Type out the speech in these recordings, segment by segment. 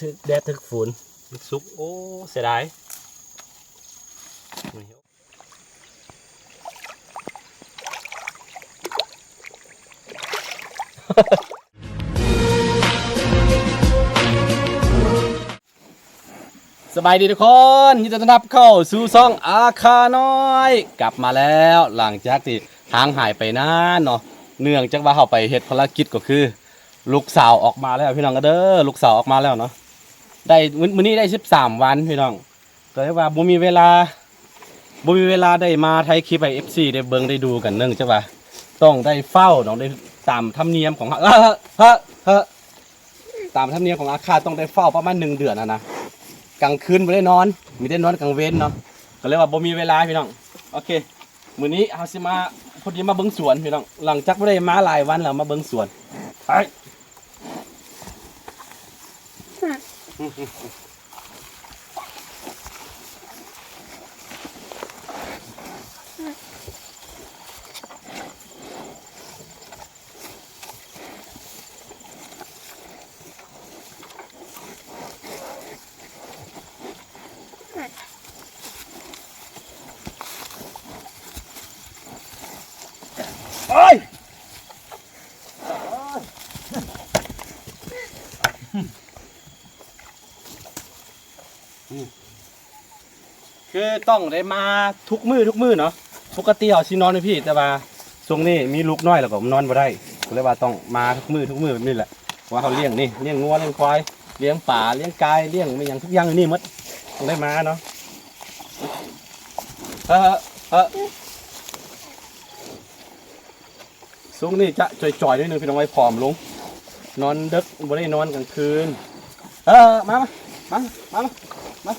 ຖືກແດດຖືກຝົນ ມັນສຸກ ໂອ້ ເສຍດາຍ. ສະບາຍດີທຸກຄົນ ຍິນດີຕ້ອນຮັບເຂົ້າສູ່ຊ່ອງອາຄານ້ອຍ ກັບມາແລ້ວ ຫຼັງຈາກທີ່ຫ່າງຫາຍໄປນານເນາະ ເນື່ອງຈາກວ່າເຮົາໄປເຮັດພາລະກິດ ກໍຄືລູກສາວອອກມາແລ້ວ ພີ່ນ້ອງເດີ ລູກສາວອອກມາແລ້ວເນາະ ໄດ້ ມື້ ມື້ນີ້ໄດ້ສິບສາມວັນ ພີ່ນ້ອງ ກໍເລີຍວ່າບໍ່ມີເວລາ ບໍ່ມີເວລາໄດ້ມາຖ່າຍຄລິບໃຫ້ເອັຟຊີໄດ້ເບິ່ງໄດ້ດູກັນ ເນື່ອງຈາກວ່າຕ້ອງໄດ້ເຝົ້າເນາະ ໄດ້ຕາມທຳນຽມຂອງ ເອີ ເອີ ເອີ ຕາມທຳນຽມຂອງອາຄາຕ້ອງໄດ້ເຝົ້າປະມານໜຶ່ງເດືອນຫັ້ນນະ ກາງຄືນບໍ່ໄດ້ນອນ ມີແຕ່ນອນກາງເວັນເນາະ ກໍເລີຍວ່າບໍ່ມີເວລາພີ່ນ້ອງ. ໂອເຄ ມື້ນີ້ເຮົາຊິມາ ພໍດີມາເບິ່ງສວນພີ່ນ້ອງ ຫຼັງຈາກບໍ່ໄດ້ມາຫຼາຍວັນແລ້ວ ມາເບິ່ງສວນ ໄປ. ໂອ້ຍ ຄືຕ້ອງໄດ້ມາທຸກມື້ທຸກມື້ເນາະ ປົກກະຕິເຮົາຊິນອນຢູ່ພີ້ ແຕ່ວ່າຊ່ວງນີ້ມີລູກນ້ອຍແລ້ວກໍນອນບໍ່ໄດ້ ກໍເລີຍວ່າຕ້ອງມາທຸກມື້ທຸກມື້ແບບນີ້ແຫຼະ ເພາະວ່າເຮົາລ້ຽງນີ້ ລ້ຽງງົວ ລ້ຽງຄວາຍ ລ້ຽງປາ ລ້ຽງໄກ່ ລ້ຽງແມ່ນຫຍັງທຸກຢ່າງຢູ່ນີ້ໝົດ ຕ້ອງໄດ້ມາເນາະ. ເອີ ເອີ ຊ່ວງນີ້ຈະຈ່ອຍໆ ໜ້ອຍໜຶ່ງ ພີ່ນ້ອງເອີຍ ຜອມລົງ ນອນເດິກ ບໍ່ໄດ້ນອນກາງຄືນ. ເອີ ມາ ມາ ມາ ມາ ມາ ມາ.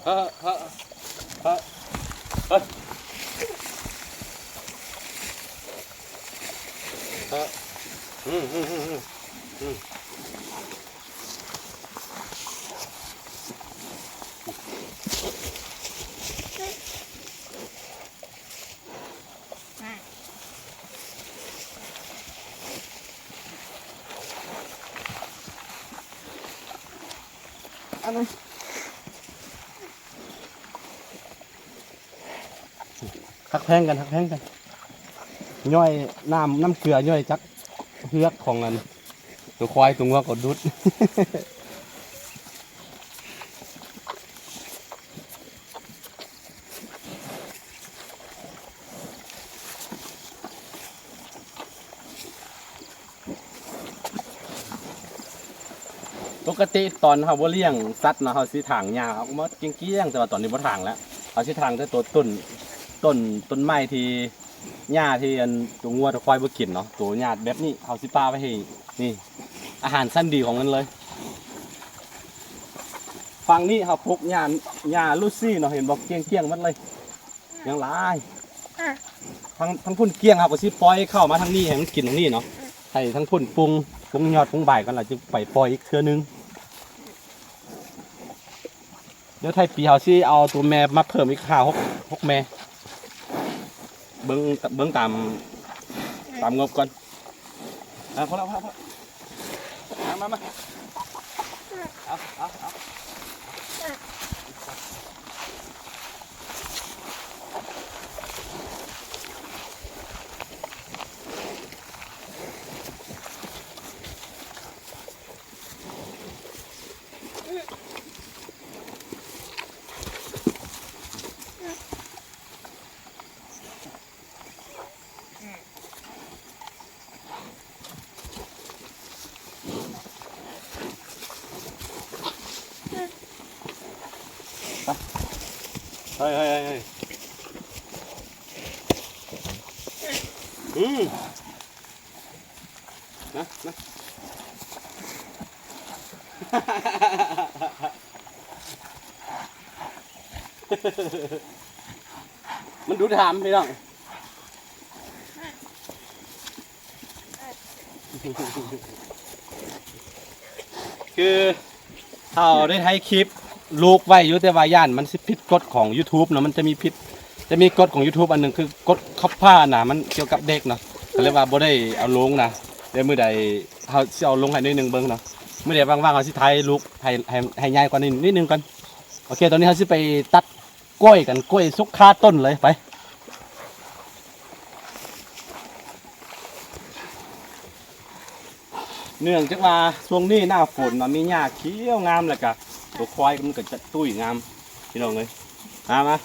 ເອີ ເອີ ເອີ ເອີ ອືມ ອືມ ອືມ ອືມ. ອັນນັ້ນ ຮັກແພງກັນ ຮັກແພງກັນ ຍ້ອຍນ້ຳ ນ້ຳເກືອ ຍ້ອຍຈັກເຮືອກຂອງອັນ ຕົວຄວາຍຕົວງົວກໍດຸດ. ປົກກະຕິຕອນເຮົາບໍ່ລ້ຽງສັດນະ ເຮົາຊິຖາງຫຍ້າອອກໝົດກ້ຽງໆ ແຕ່ວ່າຕອນນີ້ບໍ່ຖາງແລ້ວ ເຮົາຊິຖາງແຕ່ໂຕຕົ້ນ ຕົ້ນ ຕົ້ນໄມ້ທີ່ ຫຍ້າທີ່ອັນຕົວງົວຕົວຄວາຍບໍ່ກິນເນາະ ໂຕຫຍ້າແບບນີ້ເຮົາຊິປະໄວ້ໃຫ້ ນີ້ ອາຫານຊັ້ນດີຂອງມັນເລີຍ. ຝັ່ງນີ້ເຮົາປູກຫຍ້າ ຫຍ້າລູຊີເນາະ ເຫັນບໍ່ ກ້ຽງໆໝົດເລີຍ ຍັງຫຼາຍ ທາງ ທາງພຸ້ນກ້ຽງ ເຮົາກໍຊິປ່ອຍເຂົ້າມາທາງນີ້ໃຫ້ມັນກິນທາງນີ້ເນາະ ໃຫ້ທາງພຸ້ນປຸງ ປຸງຍອດ ປຸງໃບກ່ອນ ແລ້ວຈຶ່ງໄປປ່ອຍອີກເທື່ອໜຶ່ງ. ດຽວທ້າຍປີເຮົາຊິເອົາຕົວແມ່ມາເພີ່ມອີກຫ້າຫົກ ຫົກແມ່ ເບິ່ງ ເບິ່ງຕາມ ຕາມງົບກ່ອນ. ອ່າ ພໍແລ້ວ ພໍແລ້ວ ພໍແລ້ວ ມາ ມາ ມາ ເອົາ ເອົາ ເອົາ. ເຮີ້ຍ ເຮີ້ຍ ເຮີ້ຍ ເຮີ້ຍ ອືມ ມາ ມາ ມັນດູດຫາມ ພີ່ນ້ອງ ຄື ເຮົາໄດ້ຖ່າຍຄລິບລູກໄວ້ຢູ່ ແຕ່ວ່າຢ້ານມັນຊິຜິດກົດຂອງຢູທູບເນາະ ມັນຈະມີຜິດ ຈະມີກົດຂອງຢູທູບອັນໜຶ່ງ ຄືກົດຄັບພານະ ມັນກ່ຽວກັບເດັກເນາະ ກໍເລີຍວ່າບໍ່ໄດ້ເອົາລົງນະ. ດຽວມື້ໃດເຮົາຊິເອົາລົງໃຫ້ໜ້ອຍໜຶ່ງເບິ່ງເນາະ. ມື້ໃດວ່າງໆ ເຮົາຊິຖ່າຍລູກໃຫ້ ໃຫ້ ໃຫ້ໃຫຍ່ກວ່ານີ້ນິດໜຶ່ງກ່ອນ. ໂອເຄ ຕອນນີ້ເຮົາຊິໄປຕັດກ້ວຍກັນ ກ້ວຍສຸກຄາຕົ້ນເລີຍ ໄປ. ເນື່ອງຈາກວ່າຊ່ວງນີ້ໜ້າຝົນເນາະ ມີຫຍ້າຂຽວງາມ ແລ້ວກະຕົວຄວາຍມັນກໍຈະຕຸ້ຍງາມ ພີ່ນ້ອງເອີຍ. ມາ ມາ.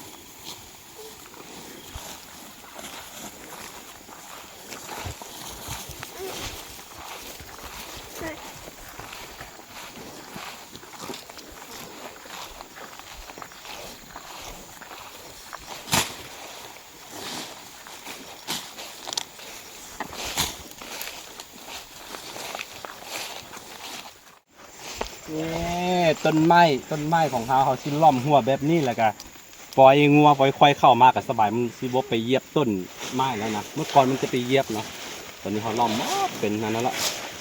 ນີ້ ຕົ້ນໄມ້ ຕົ້ນໄມ້ຂອງເຮົາ ເຮົາຊິລ້ອມຮົ້ວແບບນີ້ ແລ້ວກະປ່ອຍງົວປ່ອຍຄວາຍເຂົ້າມາກໍສະບາຍ ມັນຊິບໍ່ໄປຢຽບຕົ້ນໄມ້ແລ້ວນະ. ເມື່ອກ່ອນມັນຈະໄປຢຽບເນາະ ຕອນນີ້ເຮົາລ້ອມໝົດ ເປັນອັນນັ້ນລະ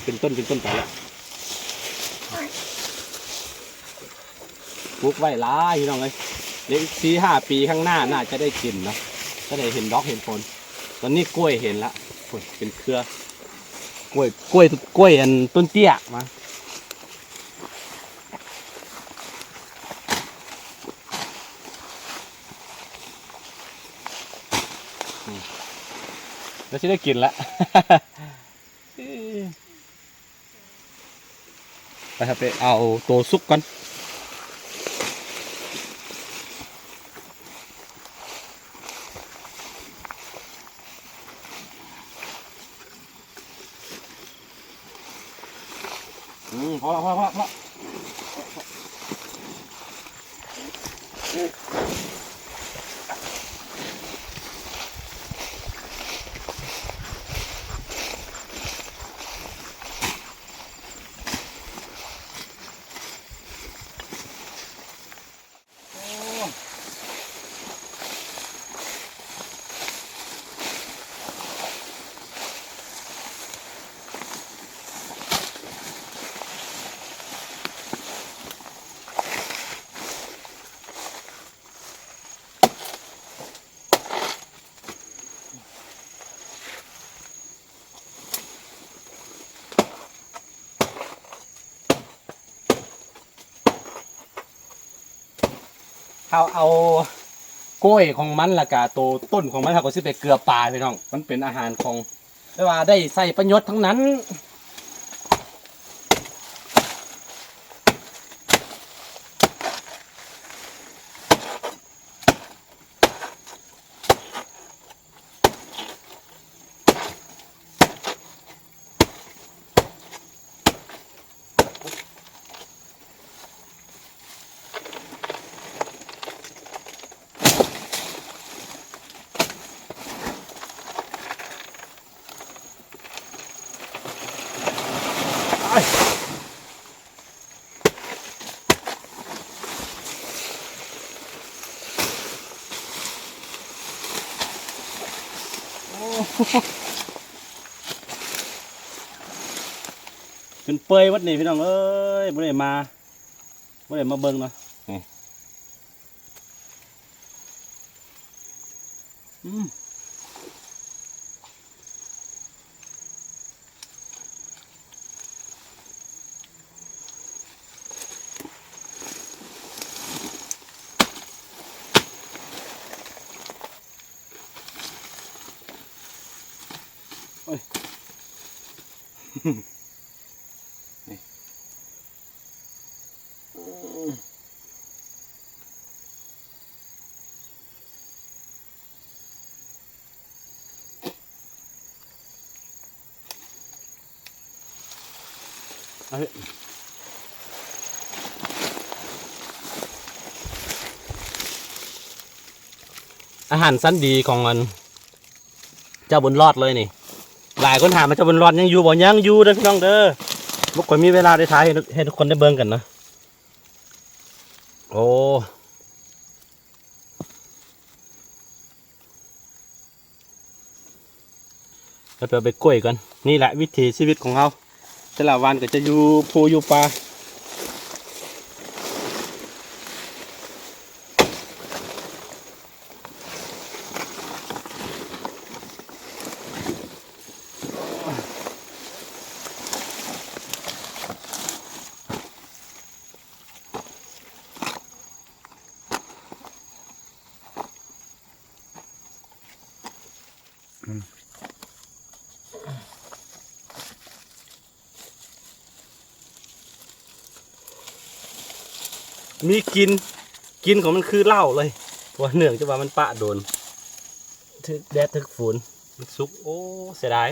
ເປັນຕົ້ນ ເປັນຕົ້ນໄປລະ. ປູກໄວ້ຫຼາຍ ພີ່ນ້ອງເອີຍ ເດ ອີກສີ່ຫ້າປີຂ້າງໜ້າ ໜ້າຈະໄດ້ກິນເນາະ ຈະໄດ້ເຫັນດອກເຫັນຜົນ. ຕອນນີ້ກ້ວຍເຫັນລະ ໂອ້ຍ ເປັນເຄືອ ກ້ວຍ ກ້ວຍ ກ້ວຍອັນຕົ້ນເຕ້ຍມາ ແລ້ວຊິໄດ້ກິນລະ. ໄປ ເຮົາໄປເອົາໂຕສຸກກ່ອນ. ອືມ ພໍລະ ພໍລະ ພໍລະ ພໍລະ. ເຮົາເອົາກ້ວຍຂອງມັນ ແລ້ວກະໂຕຕົ້ນຂອງມັນ ເຮົາກໍຊິໄປເກືອປາ ພີ່ນ້ອງ. ມັນເປັນອາຫານຂອງ ແຕ່ວ່າໄດ້ໃຊ້ປະໂຫຍດທັງນັ້ນ. ຈົນເປື່ອຍໝົດນີ້ ພີ່ນ້ອງເອີຍ ບໍ່ໄດ້ມາ ບໍ່ໄດ້ມາເບິ່ງເນາະ ນີ້ ອືມ. ໂອ້ຍ ນີ້ ອືມ. ອາຫານຊັ້ນດີຂອງອັນ ເຈົ້າບຸນລອດເລີຍນີ້. ຫຼາຍຄົນຖາມວ່າເຈົ້າບຸນລອດຍັງຢູ່ບໍ່? ຍັງຢູ່ເດີພີ່ນ້ອງເດີ. ບໍ່ຄ່ອຍມີເວລາໄດ້ຖ່າຍໃຫ້ ໃຫ້ທຸກຄົນໄດ້ເບິ່ງກັນເນາະ. ໂອ້ ແລ້ວໄປເອົາໃບກ້ວຍກ່ອນ. ນີ້ແຫຼະວິຖີຊີວິດຂອງເຮົາ ແຕ່ລະວັນກໍຈະຢູ່ພູຢູ່ປ່າ. ມີກິ່ນ ກິ່ນຂອງມັນຄືເຫຼົ້າເລີຍ ເພາະວ່າເນື່ອງຈາກວ່າມັນປະດົນ ຖືກແດດຖືກຝົນ ມັນສຸກ. ໂອ້ ເສຍດາຍ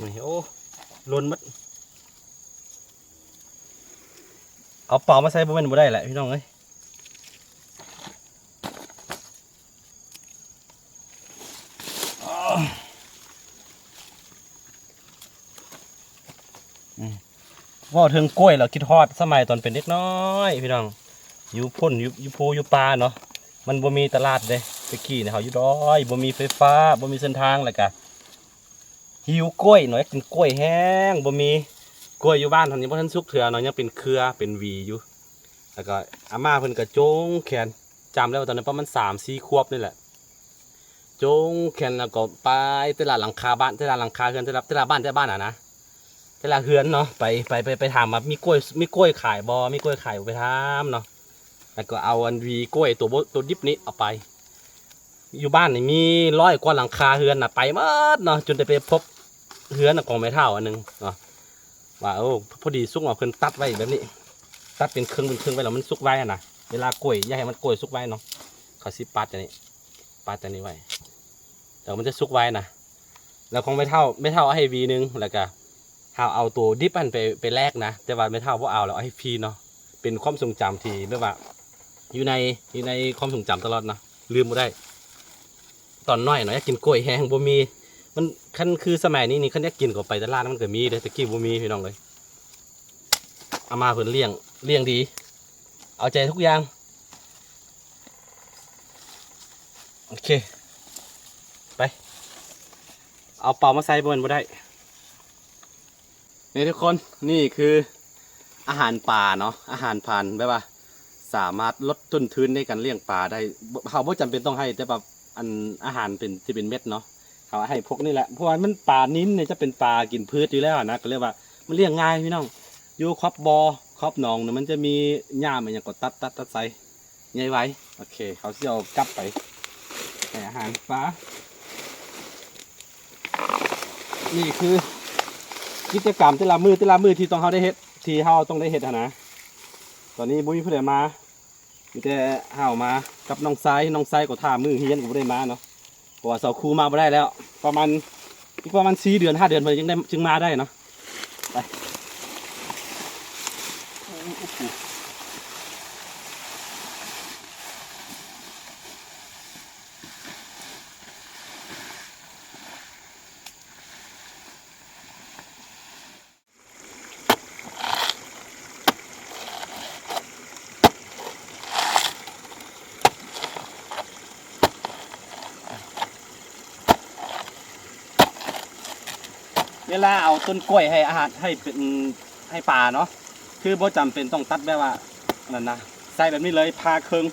ນີ້ ໂອ້ ຫຼົ່ນໝົດ. ເອົາເປົາມາໃສ່ບໍ່ແມ່ນບໍ່ໄດ້ແຫຼະ ພີ່ນ້ອງເອີຍ. ເວົ້າເຖິງກ້ວຍແລ້ວຄິດຮອດສະໄໝຕອນເປັນເດັກນ້ອຍ ພີ່ນ້ອງ ຢູ່ພຸ້ນ ຢູ່ ຢູ່ພູຢູ່ປ່າເນາະ ມັນບໍ່ມີຕະຫຼາດເດ້. ແຕ່ກີ້ນີ້ເຮົາຢູ່ດອຍ ບໍ່ມີໄຟຟ້າ ບໍ່ມີເສັ້ນທາງ ແລ້ວກະ ຫິວກ້ວຍເນາະ ຢາກກິນກ້ວຍແຮງ ບໍ່ມີ. ກ້ວຍຢູ່ບ້ານຫັ້ນຍັງບໍ່ທັນສຸກເທື່ອເນາະ ຍັງເປັນເຄືອເປັນຫວີຢູ່. ແລ້ວກໍອາມ່າເພິ່ນກໍຈົ່ງແຂນ ຈຳໄດ້ວ່າຕອນນັ້ນປະມານສາມສີ່ຂວບນີ້ແຫຼະ ຈົ່ງແຂນແລ້ວກໍໄປແຕ່ລະຫຼັງຄາບ້ານ ແຕ່ລະຫຼັງຄາເຮືອນ ແຕ່ລະ ແຕ່ລະບ້ານ ແຕ່ລະບ້ານຫັ້ນນະ ແຕ່ລະເຮືອນເນາະ ໄປ ໄປ ໄປ ໄປຖາມວ່າມີກ້ວຍ ມີກ້ວຍຂາຍບໍ່ ມີກ້ວຍຂາຍບໍ່ ໄປຖາມເນາະ. ແລ້ວກໍເອົາອັນຫວີກ້ວຍໂຕບໍ່ ໂຕດິບນີ້ເອົາໄປ ຢູ່ບ້ານນີ້ມີຮ້ອຍກວ່າຫຼັງຄາເຮືອນນະ ໄປໝົດເນາະ ຈົນໄດ້ໄປພົບເຮືອນຂອງແມ່ເຖົ້າອັນໜຶ່ງເນາະ ວ່າ ໂອ້ ພໍດີສຸກເນາະ ເພິ່ນຕັດໄວ້ແບບນີ້ ຕັດເປັນເຄິ່ງເປັນເຄິ່ງໄວ້ ແລ້ວມັນສຸກໄວຫັ້ນນະ. ເວລາກ້ວຍ ຢ່າໃຫ້ມັນ ກ້ວຍສຸກໄວເນາະ ເຂົາຊິປາດຈັ່ງນີ້ ປາດຈັ່ງນີ້ໄວ້ ແລ້ວມັນຈະສຸກໄວນະ. ແລ້ວຂອງແມ່ເຖົ້າ ແມ່ເຖົ້າເອົາໃຫ້ຫວີໜຶ່ງ ແລ້ວກະເຮົາເອົາໂຕດິບຫັ້ນໄປ ໄປແລກນະ ແຕ່ວ່າແມ່ເຖົ້າບໍ່ເອົາ ແລ້ວເອົາໃຫ້ຟຣີເນາະ. ເປັນຄວາມຊົງຈຳທີ່ແບບວ່າ ຢູ່ໃນ ຢູ່ໃນຄວາມຊົງຈຳຕະຫຼອດເນາະ ລືມບໍ່ໄດ້. ຕອນນ້ອຍເນາະ ຢາກກິນກ້ວຍແຮງ ບໍ່ມີ ມັນ ຄັນຄືສະໄໝນີ້ນີ້ ຄັນຢາກກິນກໍໄປຕະຫຼາດ ມັນກໍມີເດ້ ແຕ່ກີ້ບໍ່ມີ ພີ່ນ້ອງເອີຍ. ອາມ່າເພິ່ນລ້ຽງ ລ້ຽງດີ ເອົາໃຈທຸກຢ່າງ. ໂອເຄ ໄປ ເອົາເປົາມາໃສ່ບໍ່ແມ່ນບໍ່ໄດ້. ນີ້ທຸກຄົນ ນີ້ຄືອາຫານປາເນາະ ອາຫານປາ ແບບວ່າສາມາດລົດຕົ້ນທຶນໃນການລ້ຽງປາໄດ້. ເຮົາບໍ່ຈຳເປັນຕ້ອງໃຫ້ແຕ່ແບບ ອັນ ອາຫານເປັນ ທີ່ເປັນເມັດເນາະ ເຮົາໃຫ້ພວກນີ້ແຫຼະ ເພາະວ່າມັນ ປານິນນີ້ຈະເປັນປາກິນພືດຢູ່ແລ້ວນະ ກໍເລີຍວ່າມັນລ້ຽງງ່າຍ ພີ່ນ້ອງ. ຢູ່ຂອບບໍ່ ຂອບໜອງນີ້ ມັນຈະມີຫຍ້າ ອີ່ຫຍັງກໍຕັດ ຕັດ ຕັດໃສ່ ໃຫຍ່ໄວ. ໂອເຄ ເຮົາຊິເອົາກັບໄປໃຫ້ອາຫານປາ. ນີ້ຄືກິດຈະກຳແຕ່ລະມື້ ແຕ່ລະມື້ທີ່ຕ້ອງ ເຮົາໄດ້ເຮັດ ທີ່ເຮົາຕ້ອງໄດ້ເຮັດຫັ້ນນະ. ຕອນນີ້ບໍ່ມີຜູ້ໃດມາ ມີແຕ່ເຮົາມາກັບນ້ອງຊາຍ ນ້ອງຊາຍກໍຖ້າມື້ຮຽນກໍບໍ່ໄດ້ມາເນາະ ເພາະວ່າເສົາຄູມາບໍ່ໄດ້ແລ້ວ ປະມານ ອີກປະມານສີ່ເດືອນຫ້າເດືອນເພິ່ນຈຶ່ງໄດ້ ຈຶ່ງມາໄດ້ເນາະ. ໄປ ເວລາເອົາຕົ້ນກ້ວຍໃຫ້ອາຫານ ໃຫ້ເປັນ ໃຫ້ປາເນາະ ຄືບໍ່ຈຳເປັນຕ້ອງຕັດແບບວ່ານັ້ນນະ ໃສ່ແບບນີ້ເລີຍ ຜ່າເຄິ່ງ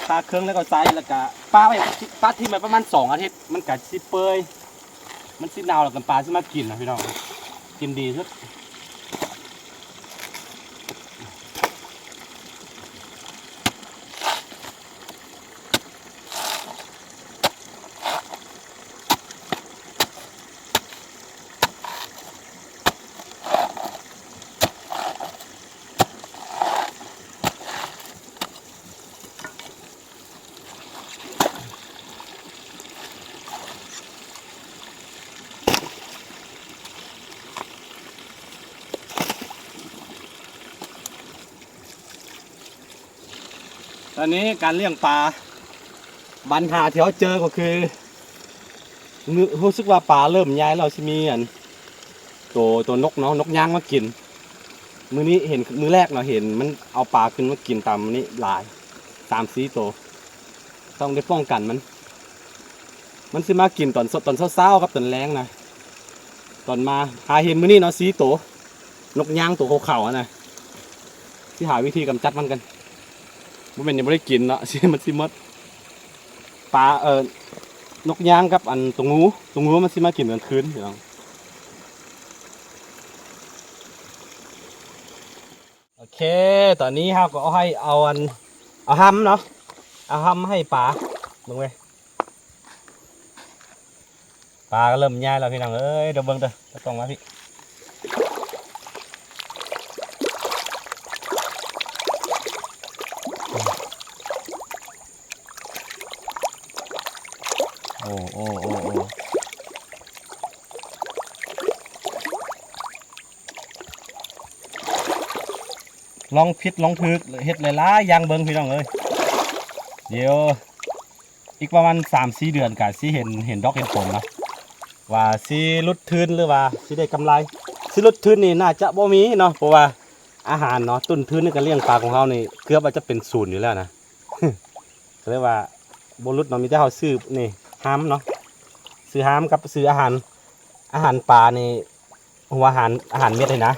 ຜ່າເຄິ່ງແລ້ວກໍໃສ່ ແລ້ວກໍປະໄວ້ ປະຖິ້ມໄວ້ປະມານສອງອາທິດ ມັນກໍຊິເປື່ອຍ ມັນຊິເນົ່າ ແລ້ວກໍປາຊິມາກິນນະພີ່ນ້ອງ ກິນດີສຸດ. ຕອນນີ້ການລ້ຽງປາ ບັນຫາທີ່ເຮົາເຈີກໍຄື ຮູ້ສຶກວ່າປາເລີ່ມໃຫຍ່ແລ້ວ ຊິມີອັນ ໂຕ ໂຕນົກເນາະ ນົກຍາງມາກິນ. ມື້ນີ້ເຫັນ ມື້ແລກເນາະ ເຫັນມັນເອົາປາຂຶ້ນມາກິນຕາມນີ້ຫຼາຍ ສາມສີ່ໂຕ ຕ້ອງໄດ້ປ້ອງກັນມັນ. ມັນຊິມາກິນຕອນ ຕອນເຊົ້າໆກັບຕອນແລງນະ. ຕອນມາຫາເຫັນມື້ນີ້ເນາະ ສີ່ໂຕ ນົກຍາງໂຕຂາວໆຫັ້ນນະ ຊິຫາວິທີກຳຈັດມັນກັນ. ບໍ່ແມ່ນຍັງບໍ່ໄດ້ກິນເນາະ ຊິ ມັນຊິໝົດ. ປາ ເອີ ນົກຍາງກັບອັນໂຕງູ ໂຕງູມັນຊິມາກິນກາງຄືນພີ່ນ້ອງ. ໂອເຄ ຕອນນີ້ເຮົາກໍເອົາໃຫ້ ເອົາອັນ ເອົາຮຳເນາະ ເອົາຮຳໃຫ້ປາ ເບິ່ງເວີຍ. ປາກໍເລີ່ມໃຫຍ່ແລ້ວພີ່ນ້ອງເອີຍ ດຽວເບິ່ງເດີ ຕ້ອງມາພີ່ ໂອ້ ໂອ້ ໂອ້ ໂອ້ ລອງຜິດລອງຖືກ ເຮັດຫຼາຍໆຢ່າງເບິ່ງພີ່ນ້ອງເອີຍ ດຽວ ອີກປະມານສາມສີ່ເດືອນກະຊິເຫັນ ເຫັນດອກເຫັນຜົນເນາະ ວ່າຊິຫຼຸດທຶນ ຫຼືວ່າຊິໄດ້ກຳໄລ ຊິຫຼຸດທຶນນີ້ໜ້າຈະບໍ່ມີເນາະ ເພາະວ່າອາຫານເນາະ ຕົ້ນທຶນໃນການລ້ຽງປາຂອງເຮົານີ້ເກືອບວ່າຈະເປັນສູນຢູ່ແລ້ວນະ ກໍເລີຍວ່າບໍ່ຫຼຸດເນາະ ມີແຕ່ເຮົາຊື້ນີ້ຮາມເນາະ ຊື້ຮາມກັບຊື້ອາຫານ ອາຫານປານີ້ ຫົວອາຫານ ອາຫານເມັດນີ້ນະ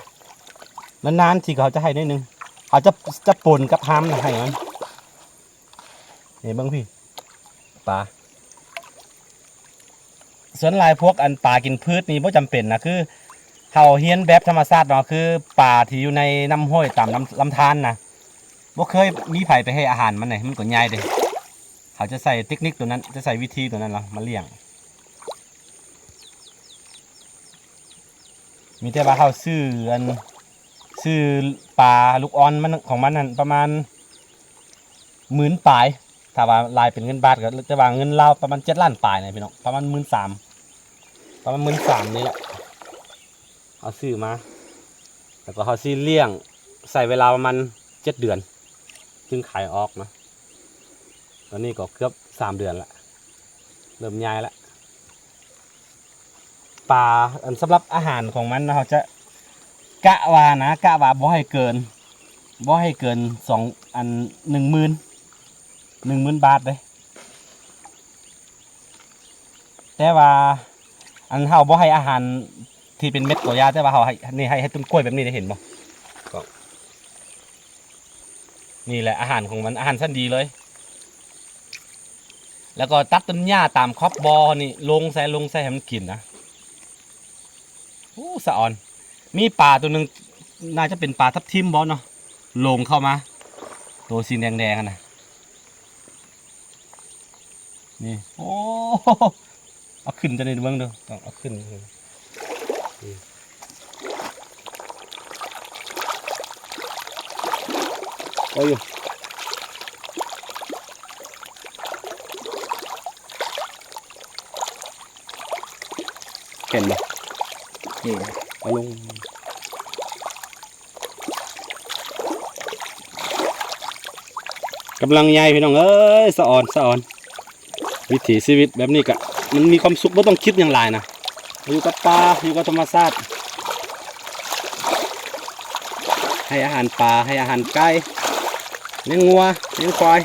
ນານໆທີເຂົາຈະໃຫ້ໜ້ອຍໜຶ່ງ ເຂົາຈະ ຈະປົນກັບຮາມນະ ໃຫ້ມັນ ນີ້ເບິ່ງພີ້ ປາ ສ່ວນຫຼາຍພວກອັນປາກິນພືດນີ້ບໍ່ຈຳເປັນນະ ຄືເຮົາຮຽນແບບທຳມະຊາດເນາະ ຄືປາທີ່ຢູ່ໃນນ້ຳຫ້ວຍຕາມລຳ ລຳທານນະ ບໍ່ເຄີຍມີໃຜໄປໃຫ້ອາຫານມັນເດ ມັນກໍໃຫຍ່ເດ ເຂົາຈະໃຊ້ເຕັກນິກໂຕນັ້ນ ຈະໃຊ້ວິທີໂຕນັ້ນລະມາລ້ຽງ ມີແຕ່ວ່າເຮົາຊື້ອັນ ຊື້ປາລູກອ່ອນມັນ ຂອງມັນຫັ້ນປະມານໝື່ນປາຍ ຖ້າວ່າລາຍເປັນເງິນບາດກໍ ແຕ່ວ່າເງິນລາວປະມານເຈັດລ້ານປາຍນະພີ່ນ້ອງ ປະມານໝື່ນສາມ ປະມານໝື່ນສາມນີ້ແຫຼະ ເຮົາຊື້ມາ ແລ້ວກໍເຮົາຊິລ້ຽງ ໃຊ້ເວລາປະມານເຈັດເດືອນ ຈຶ່ງຂາຍອອກນະ ຕອນນີ້ກໍເກືອບສາມເດືອນລະ ເລີ່ມໃຫຍ່ລະ ປາ ອັນ ສຳລັບອາຫານຂອງມັນນະ ເຮົາຈະກະວ່ານະ ກະວ່າບໍ່ໃຫ້ເກີນ ບໍ່ໃຫ້ເກີນສອງ ອັນ ໜຶ່ງໝື່ນ ໜຶ່ງໝື່ນບາດເດ້ ແຕ່ວ່າ ອັນ ເຮົາບໍ່ໃຫ້ອາຫານທີ່ເປັນເມັດກໍຢ່າ ແຕ່ວ່າເຮົາໃຫ້ ນີ້ ໃຫ້ ໃຫ້ຕົ້ນກ້ວຍແບບນີ້ໄດ້ ເຫັນບໍ່ ກໍ ນີ້ແຫຼະອາຫານຂອງມັນ ອາຫານຊັ້ນດີເລີຍ ແລ້ວກໍຕັດຕົ້ນຫຍ້າຕາມຂອບບໍ່ນີ້ ລົງໃສ່ ລົງໃສ່ໃຫ້ມັນກິນນະ ໂອ້ ສະອອນ ມີປາໂຕໜຶ່ງ ໜ້າຈະເປັນປາທັບທິມບໍ່ເນາະ ຫຼົງເຂົ້າມາ ໂຕສີແດງໆຫັ້ນນະ ນີ້ ໂອ້ ເອົາຂຶ້ນຈັ່ງໃດເບິ່ງເດີ ຕ້ອງເອົາຂຶ້ນ ໂອ້ຍ ເຫັນບໍ່ ນີ້ ເອົາລົງ ກຳລັງໃຫຍ່ພີ່ນ້ອງເອີຍ ສະອອນ ສະອອນ ວິຖີຊີວິດແບບນີ້ກະ ມັນມີຄວາມສຸກ ບໍ່ຕ້ອງຄິດຫຍັງຫຼາຍນະ ຢູ່ກັບປ່າ ຢູ່ກັບທຳມະຊາດ ໃຫ້ອາຫານປາ ໃຫ້ອາຫານໄກ່ ລ້ຽງງົວ ລ້ຽງຄວາຍ.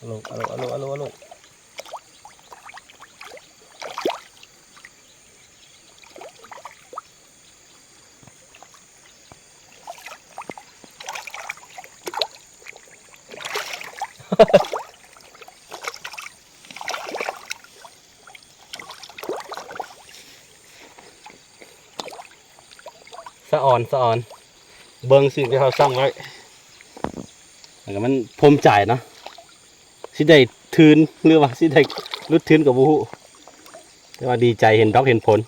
ອາໂລ ອາໂລ ອາໂລ ອາໂລ ອາໂລ. ສະອອນ ສະອອນ ເບິ່ງສິ່ງທີ່ເຮົາສ້າງໄວ້ ແລ້ວກໍມັນພູມໃຈເນາະ ຊິໄດ້ທຶນ ຫຼືວ່າຊິໄດ້ຫຼຸດທຶນກໍບໍ່ຮູ້ ແຕ່ວ່າດີໃຈເຫັນດອກເຫັນຜົນ.